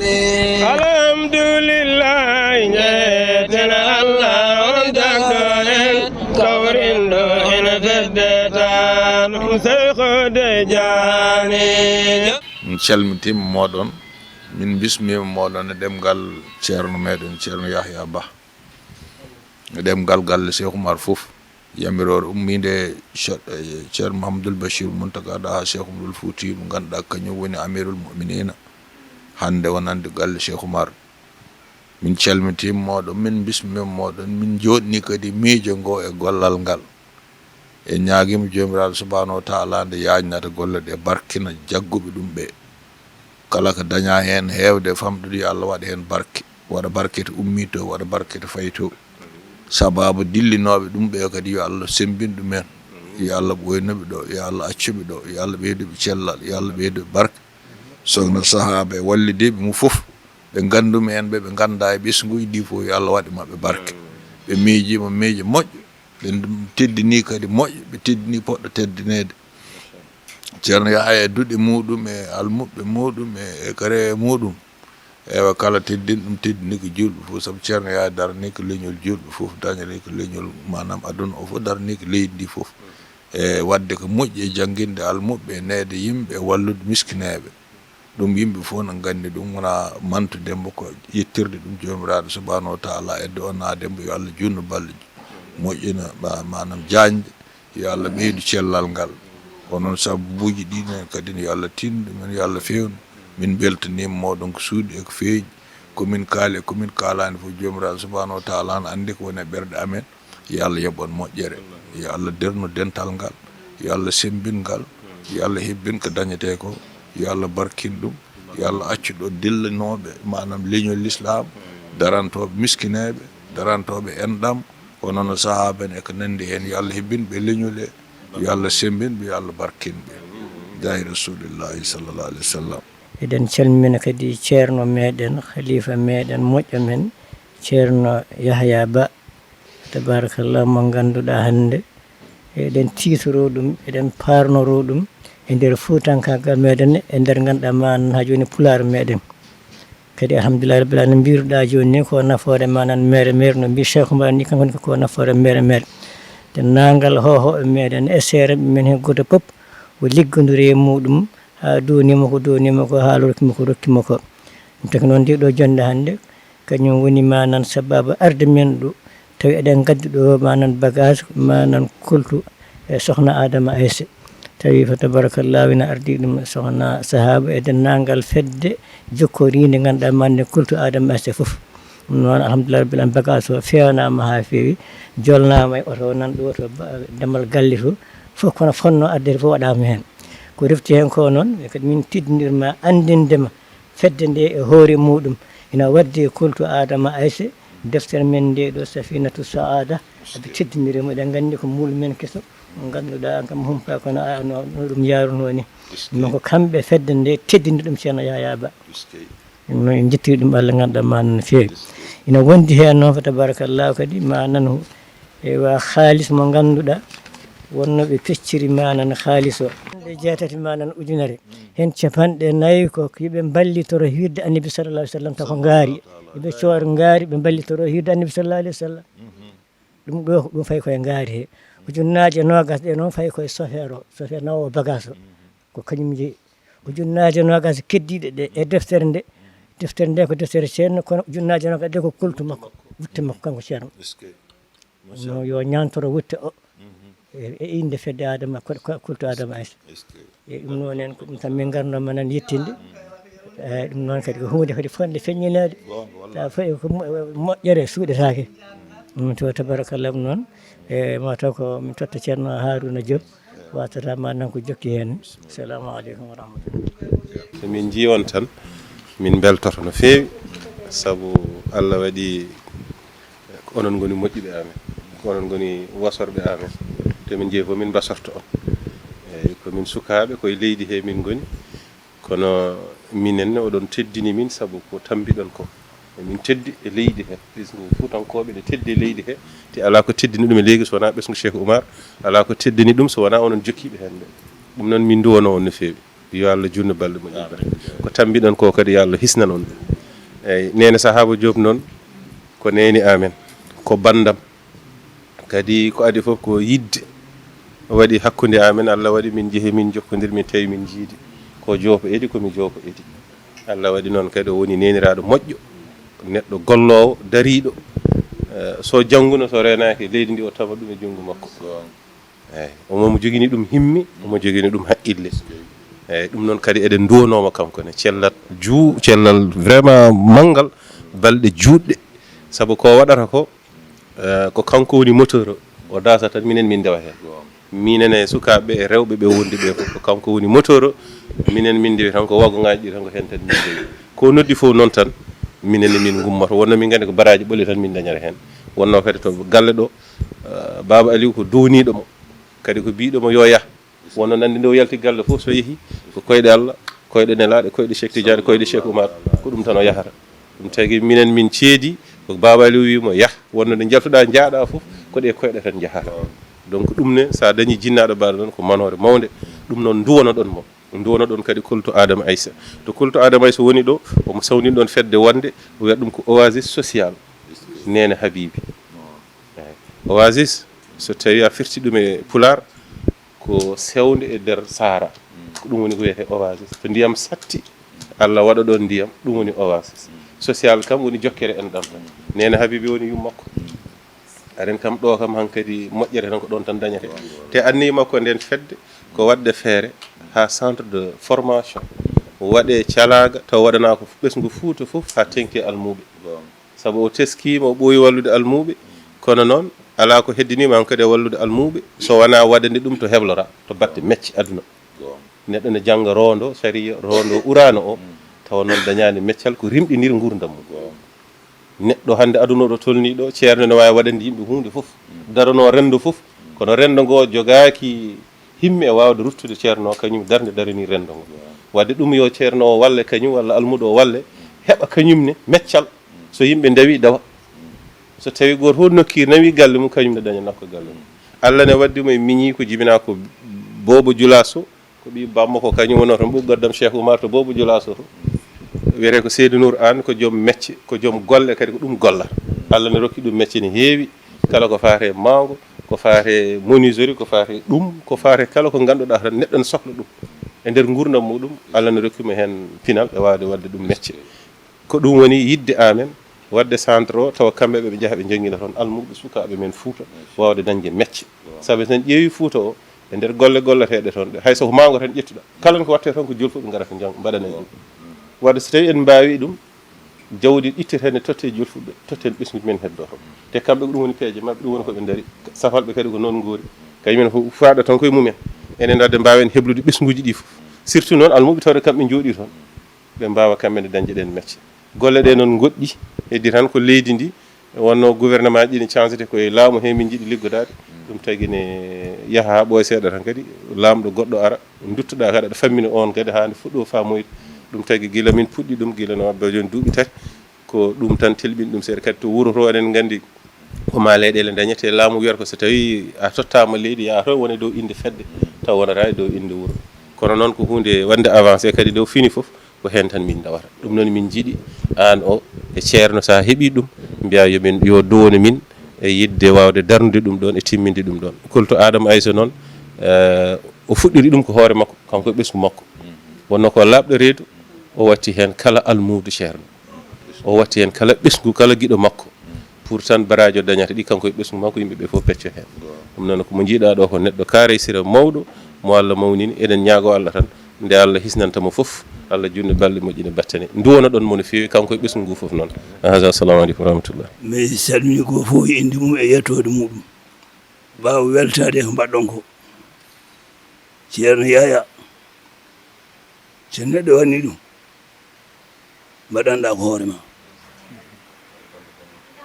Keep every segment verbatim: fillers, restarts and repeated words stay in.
Alhamdulillahi, njeeten Allah on tagɗo en, kawrinɗo en fedde tan, Seyku Tijaani. Min calmitiima mooɗon, min mbismiima mooɗon e ɗemngal ceerno meeɗen, Ceerno Yahya Bah. E ɗemngal galle Cheikh Oumar fof, yamiroore ummiinde Ce-, eh, Ceerno Mouhamadoul Bachir Mountaga Daha Cheikh Oumarul Fouti, mo ngannduɗaa kañum woni Amirul Mu'minina hannde wonande galle Cheikh Oumar. Min calmitiima mooɗon, min mbismiima mooɗon, min njooɗnii kadi miijo ngo e gollal ngal. En ñaagiima Joomiraaɗo Subhaanahu wa Taala nde yaajnata golle ɗe, barkina jagguɓe ɗum ɓe. Kala ko dañaa heen heewde e famɗude, yo Allah waɗ heen barke, waɗa barke to ummii to, waɗa barke to fayi to. Sabaabu dillinooɓe ɗum ɓe kadi, yo Allah semmbin ɗum en. Yo Allah ɓooynu ɓe ɗo, yo Allah accu ɓe ɗo, yo Allah ɓeydu ɓe cellal, yo Allah ɓeydu ɓe barke. Sokna sahaaba e wallidiiɓe mum fof, ɓe nganndumi en ɓe, ɓe nganndaa e ɓesnguuji ɗi fof, yo Allah waɗ e maɓɓe barke. Ɓe miijiima miijo moƴƴo, ɓe teddinii kadi moƴƴo, ɓe teddinii poɗɗo teddineede. Ceerno Yahaya e duɗe muɗum, e almuɓɓe muɗum, e, e kare muɗum. Ewa, kala teddin ɗum teddini ko juulɓe fof, sabu Ceerno Yahaya darani ko leñol juulɓe fof, dañani ko leñol, maanaam, aduna o fof, darani ko leydi ndi fof. E waɗde ko moƴƴi e jannginde almuɓɓe, e neede yimɓe, e wallude miskineeɓe. Ɗum yimɓe fof na nganndi ɗum, wona mantu Demba ko yettirde ɗum Joomiraaɗo Subhaanahu wa Taala, edde o na Demba, yo Allah juutnu balɗe moƴƴina, ma-, maanaam jaañde, yo Allah ɓeydu cellal ngal. Ko noon sababuuji ɗi ne kadi, yo Allah tinnu ɗum en, yo Allah feewnu. Min mbeltaniima mooɗon ko suuɗi e ko feeñi, ko min kaali e ko min kaalaani fof, Joomiraaɗo Subhaanahu wa Taala na anndi ko woni e ɓerɗe amen. Yo Allah yoɓ on moƴƴere. Yo Allah dernu dental ngal. Yo Allah semmbin ngal. Yo Allah hebbin ko dañetee ko. Yo Allah barkin ɗum. Yo Allah accu ɗo dillanooɓe, maanaam leñol Lislaam, darantooɓe miskineeɓe, darantooɓe enɗam, kono no sahaaben e ko nanndi heen. Yo Allah hebbin ɓe leñol e, yo Allah semmbin ɓe, yo Allah barkin ɓe. Jaahi Rasuulullaahi sallallaahu alayhi wa sallam. Eɗen calmina kadi ceerno meɗen, khalifa meɗen, moƴƴo men, Ceerno Yahaya Ba. Tabarakallah, mo ngannduɗaa hannde eɗen tiitoroo ɗum, eɗen paarnoroo ɗum e nder fuutankaagal meɗen, e nder ngannduɗaa ma haa jooni pulaar meɗen. Kadi alhamdulillahi rabbil alamin, mbiruɗaa jooni ni ko nafoore ma nan mere mere, no mbi Cheikh Oumar ni, kanko ni ko nafoore mere mere. Denndaangal hohooɓe meɗen e seereɓe men heen gooto pop, o liggondiri e muɗum haa duunimo ko duunimo ko, haa rokkimo ko rokkimo ko. Ɗum taki noon, nde ɗo jonnde hannde, kañum woni manan sababu arde men ɗo, tawi eɗen ngaddi ɗo manan bagage, manan kultu e sokhna Adama Aissé. Tawi fa tabarakallahu ina ardi ɗum sokhna sahaba e denndaangal fedde jokkorinde ngannduɗaa mande kultu Adama Aissé fof. Ɗum noon, alhamdulillah rabbil alamin, bagage o fewnama haa feewi, jolnama e oto nan ɗo to ba-, damal galle to, fof kono fonno addere fof waɗama heen. Ko refti heen ko noon, kadi min teddinirma, anndindema fedde nde e hoore muɗum ina waddi e kultu Adama Aissé, deftere men nde ɗo Safinatu Saada, aɓe teddiniri mo. Eɗen nganndi ko muul men keso, mo ngannduɗaa an kam humpa kono a, no, no ɗum yaruno ni. Ɗum ko kamɓe fedde nde teddini ɗum Ceerno Yahaya Ba. Eskey. Ɗum noon en njettiri ɗum Allah ngannduɗaa ma no feewi. Ina wondi heen noon fa tabarakallahu kadi ma nan Ewa, haalis mo ngannduɗaa wonno ɓe pecciri manan haalis o. Capanɗe jeetati manan ujunere. Heen capanɗe nayi ko ko ɓe mballitoro hirde Annabi sallallahu alaihi wasallam, tako ngaari. Ɓe coor ngaari, ɓe mballitoro hirde Annabi sallallahu alaihi wasallam. Ɗum ɗo, ɗum fayi koye ngaari he. Ujunnaaje noogas ɗe noon fayi koye sofeer o, sofeer nawo bagage o. Ko kañum jeyi. Ujunnaaje noogas keddiiɗe ɗe e deftere nde. Deftere nde ko deftere ceerno, kono ujunnaaje noogas ɗe ko kultu makko, wutte makko kanko ceerno. Eskey. No yo ñaantoro wutte o. E, e innde fedde Adama, ko, ko kultu Adama Aissé. Eskey. E ɗum noon en ko ɗum tan min ngarnoma nan yettinde. E ɗum noon kadi ko huunde kadi fonde feññineede. Tawa fof ko mo-, moƴƴere suuɗetaake. Ɗum to tabarakallah ɗum noon. E mataw ko min totta Ceerno Haruna Diop. Watata ma nan ko jokki heen. Assalamu aleykum wa rahmatullah. So min njii on tan, min mbeltoto no feewi, sabu Allah waɗi ko onon ngoni moƴƴuɓe amen, ko onon ngoni wasorɓe amen. To min njii fof min mbasorto on. Eeyi, ko min sukaaɓe, ko e leydi he min ngoni. Kono minen ne, oɗon teddini min sabu ko tambiɗon ko. Emin teddi e leydi he. Ɓesngu Fuutankooɓe ne teddi e leydi he. Te alaa ko teddini ɗum e leydi so wonaa ɓesngu Cheikh Oumar, alaa ko teddini ɗum so wonaa onon jokkiiɓe heen ɓe. Ɗum noon min nduwanoo on no feewi. Yo Allah juutnu balɗe moƴƴe. Ko tambiɗon ko kadi yo Allah hisnan on. Eyyi, neene Sahaba Diop noon, ko neene amen, ko banndam. Kadi ko adii fof ko yiɗde waɗi hakkunde amen, Allah waɗi min njehi, min jokkondir, min tawi min njiidi. Ko Diop idi, ko mi Diop idi. Allah waɗi noon kadi o woni neeniraaɗo moƴƴo, neɗɗo golloowo, dariiɗo. Eh, so jannguno, so reenaaki leydi ndi, o tawa ɗum e junngo makko. Eyyi, omo mo jogini ɗum himmi, omo jogini ɗum haqqille. Eyyi, ɗum noon kadi eɗen nduwanoo mo kanko ne, cellal juu-, cellal vraiment manngal, balɗe juutɗe. Sabu ko waɗata ko, eh, ko kanko woni moteur o, o daasa tan, minen min ndewa heen. Minen e sukaaɓe e rewɓe ɓe wondi ɓe fof, ko kanko woni moteur o, minen min ndewi tan, ko wagoŋaaji ɗi tan, ko heen tan min ndewi. Ko noddi fof noon tan, minen ne min ngummoto. Wonno min nganndi ko baraaji ɓoli tan min dañata heen. Wonno kadi to galle ɗo, eh, Baaba Aliou ko duwniiɗo mo, kadi ko biiɗo mo yo yah. Wonno nandi nde o yalti galle fof, so yehi ko koyɗe Allah, koyɗe Nelaaɗo, koyɗe Cheikh Tidiane, koyɗe Cheikh Oumar, ko ɗum tan o yahata. Ɗum tagi minen min ceedi, ko Baaba Aliou wi mo yah, wonno nde jaltuɗaa njaaɗaa fof, ko ɗe koyɗe tan njahata. Donc ɗum ne, so a dañi jinnaaɗo mbaɗa noon, ko manoore mawnde. Ɗum noon nduwano ɗon mo, nduwano ɗon kadi koltu Adama Aïssa. To koltu Adama Aïssa woni ɗo, omo sawndin ɗon fedde wonde, o wiyata ɗum ko oasis social, Neene Habibi. Eyyi. Oasis, so tawi a firti ɗum e Pulaar, ko sewnde e nder saara. Ko ɗum woni ko wiyetee oasis. To ndiyam satti, Allah waɗa ɗon ndiyam, ɗum woni oasis. Social kam woni jokkere enɗam tan. Neene Habibi woni yummakko. Aren kam ɗo kam hankadi moƴƴere tan ko ɗon tan dañete. Te anniya makko nden fedde ko waɗde feere ha centre de formation waɗe calaaga taw waɗana ko ɓesngu Fuuta fof ha teŋti e almuuɓe. Sabu o teskiima, o ɓooyi wallude almuuɓe, kono noon alaa ko heddiniima hankadi e wallude almuuɓe, so wonaa waɗande ɗum to heblora, to batte mecce aduna. Neɗɗo ne jannga roondo sariya, roondo uraano o, tawa noon dañaani meccal ko rimɗinir nguurndam mum. Neɗɗo hannde aduna o ɗo tolnii ɗo, ceerno ne waawi waɗande yimɓe huunde fof, daranoo renndo fof, kono renndo ngo jogaaki himme e waawde ruttude ceerno o, kañum darnde daranii renndo ngo. Waɗde ɗum yo ceerno o walle kañum, walla almuudo o walle, heɓa kañum ne meccal. So yimɓe ndawi, dawa. So tawi gooto fof nokki nawi galle mum, kañum ne daña nokka galle mum. Allah ne waddi mo e miñi ko jibinaa ko Boobo Julaaso, ko ɓii bammo ko kañum wonno toon ɓuggoddam Cheikh Oumar to Boobo Julaaso to. Wiyetee ko Seydou Nour Anne, ko joom mecce, ko joom golle, kadi ko ɗum golla. Allah ne rokki ɗum mecce ne heewi, kala ko faati e mawngo, ko faati e menuiserie, ko faati e ɗum, ko faati e kala ko ngannduɗaa tan neɗɗo ne sohla ɗum. E nder nguurndam muɗum, Allah ne rokki mo heen pinal e waawde waɗde ɗum mecce. Ko ɗum woni yiɗde amen, waɗde centre o, tawa kamɓe ɓe ɓe njaha ɓe njannginta toon almuuɓe sukaaɓe men Fuuta, waawde dañde mecce. Sabu so en ƴeewi Fuuta o, e nder golle golleteeɗe toon ɗe, hay so ko mawngo tan ƴettuɗaa, kala ko waɗtee toon ko jolfuɓe ngarata njang-, mbaɗana en ɗum. Waɗde so tawi en mbaawi ɗum, jawdi ittete ne totte e jolfuɓe, totten ɓesnguuji men heddo toon. Te kamɓe ko ɗum woni peeje maɓɓe, ɗum woni ko ɓe ndari. Safalɓe kadi ko noon ngoori. Kañum en fof faaɗa tan koye mumen. Enen wadde mbaawen heblude ɓesnguuji ɗi fof. Surtout noon almuuɓe tawde kamɓe njooɗii toon. Ɓe mbaawa kamɓe ne dañde ɗeen mecce. Golle ɗe noon ngoɗɗi, heddi tan ko leydi ndi, wonno gouvernement ji ɗi ne changete, ko e laamu he min njiɗi liggodaade. Ɗum tagi ne yaha haa ɓooya seeɗa tan kadi, laamɗo goɗɗo ara, duttoɗaa kadi aɗa fammina oon kadi haa nde fuɗɗoo faamoyde. Ɗum tagi gila min puɗɗi ɗum, gila no waɗde jooni duuɓi tati, ko ɗum tan telɓini ɗum seeɗa. Kadi to wuro to, eɗen nganndi ko maa leyɗeele dañete, laamu wiyata ko so tawi a tottaama leydi, yaha to wone dow innde fedde, taw wonata e dow innde wuro. Kono noon ko huunde waɗde avancé kadi, nde o fini fof, ko heen tan min ndawata. Ɗum noon min njiɗi aan o e ceerno, so a heɓii ɗum, mbiyaa yo min, yo duwono min e yiɗde waawde darnude ɗum ɗoon e timminde ɗum ɗoon. Kolto Adama Aysa noon, eh, o fuɗɗiri ɗum ko hoore makko, kanko e ɓesngu makko. Wonno ko laaɓɗo reedu, o watti heen kala almuudo ceerno. O watti heen kala ɓesngu, kala giɗo makko. Pour tan baraajo dañata ɗi, kanko e ɓesngu makko, yimɓe ɓe fof pecco heen. Ɗum noon ko mo njiiɗaa ɗo ko neɗɗo kaaray sira mawɗo, mo Allah mawnini. Eɗen ñaagoo Allah tan, nde Allah hisnanta mo fof, Allah juutna balɗe, moƴƴina battane. Nduwano ɗon mo no feewi, kanko e ɓesngu ngu fof noon. Haza, assalamu aleykum wa rahmatullah. Mi salmini gooto fof e innde mum e yettoode muɗum. Ɓaawo weltaade e ko mbaɗɗon ko, Ceerno Yaya, so neɗɗo waɗni ɗum, mbaɗanɗaa ko hoore ma.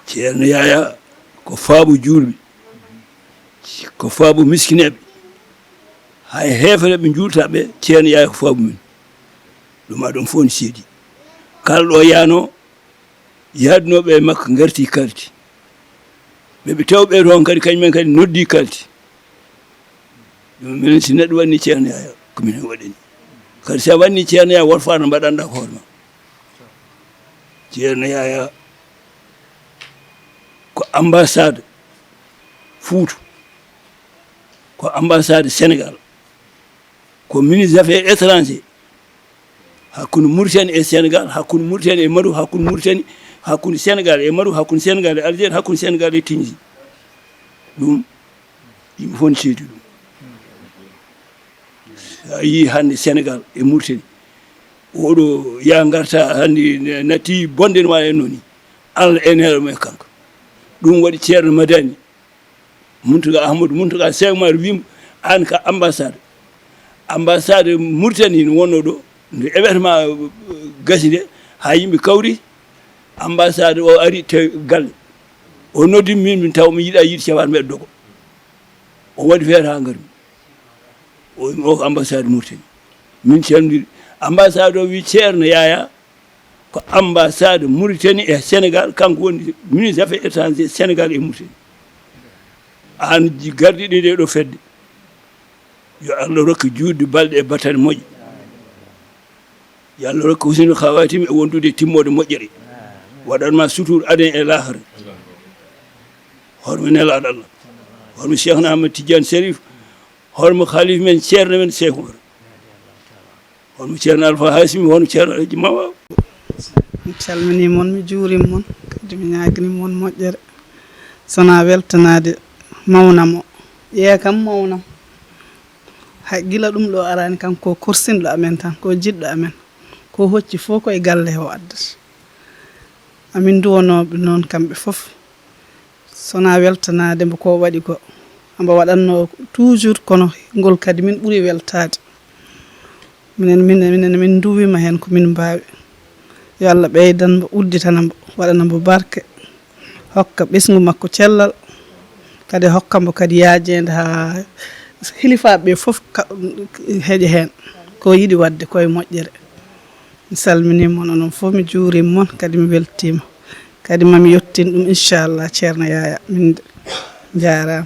Ceerno Yaya ko faabo juulɓe, ko faabo miskineeɓe. Hay heefereeɓe njuultaa ɓe, Ceerno Yaya ko faabo men. Ɗum aɗon fof ne seedi. Kala ɗo yaano, yaadunooɓe e makko ngarti kalti. Ɓe ɓe taw ɓe toon kadi, kañum en kadi noddi kalti. Ɗum minen, si neɗɗo waɗni Ceerno Yaya, ko minen waɗani. Kadi si a waɗni Ceerno Yaya, woto faano mbaɗanɗaa ko hoore ma. Ceerno Yaya ko ambassade Fuuta, ko ambassade Sénégal, ko ministre des affaires étrangères, hakkunde Mauritanie e Sénégal, hakkunde Mauritanie e Maroc, hakkunde Mauritanie, hakkunde Sénégal e Maroc, hakkunde Sénégal e Algérie, hakkunde Sénégal e Tunisie. Ɗum yimɓe fof ne ceedi ɗum. So a yii hannde Sénégal e Mauritanie, oɗo yaa ngarta hannde ne natti bonde no wawi en noon ni. Allah e neɗɗo mo e kanko. Ɗum waɗi Ceerno Madani Muntaga, Ahmadou Muntaga Seek Umar wiimo, aan ka ambassade. Ambassade Mauritanie no wonno ɗo, nde événement gasi nde, haa yimɓe kawri, ambassade o ari te galle. O noddi min, min taw mi yiɗa yiɗi cawaat mbeɗa dogo. O waɗi feere haa ngari. O, o ko ambassade Mauritanie. Min calmindiri. Ambassade o wi Ceerno Yaya, ko ambassade Mauritanie e Sénégal, kanko woni ministre des affaires étrangères Sénégal e Mauritanie. Aan ji-, gardiɗo nde ɗo fedde. Yo Allah rokku juutde balɗe e battane moƴƴe. Yo Allah rokku husnul khawaatim e wondude e timmoode moƴƴere. Waɗan ma sutur aden e lahara. Hormo Nelaaɗo Allah. Hormo Cheikhna Ahmad Tidiane Serif. Hormo Khalif men, Ceerno men Cheikh Oumar. Hono Ceerno Alfa Hasimi, hono Ceerno Alaji Mama. Mi calminii mon, mi juuriima mon, kadi mi ñaaganii mon moƴƴere. Sonaa weltanaade mawnam o, ƴee kam mawnam. Hay gila ɗum ɗo araani kam, ko korsinɗo amen tan, ko jiɗɗo amen. Ko hocci fof ko e galle o addata. Amin nduwanooɓe noon kamɓe fof. Sonaa weltanaade mbo ko waɗi ko, mbo waɗatnoo toujours, kono ngol kadi min ɓuri weltaade. Minen, minen, minen min nduwiima heen ko min mbaawi. Yo Allah ɓeydan mbo, udditana mbo, waɗana mbo barke, hokka ɓesngu makko cellal, kadi hokka mbo kadi yaajeende haa hilifaaɓe ɓe fof ka-, heƴa heen ko yiɗi waɗde ko e moƴƴere. Mi salminii mon onon fof, mi juuriima mon, kadi mi weltiima. Kadi mami yettin ɗum, inchallah, Ceerno Yaya. Min njaaraama.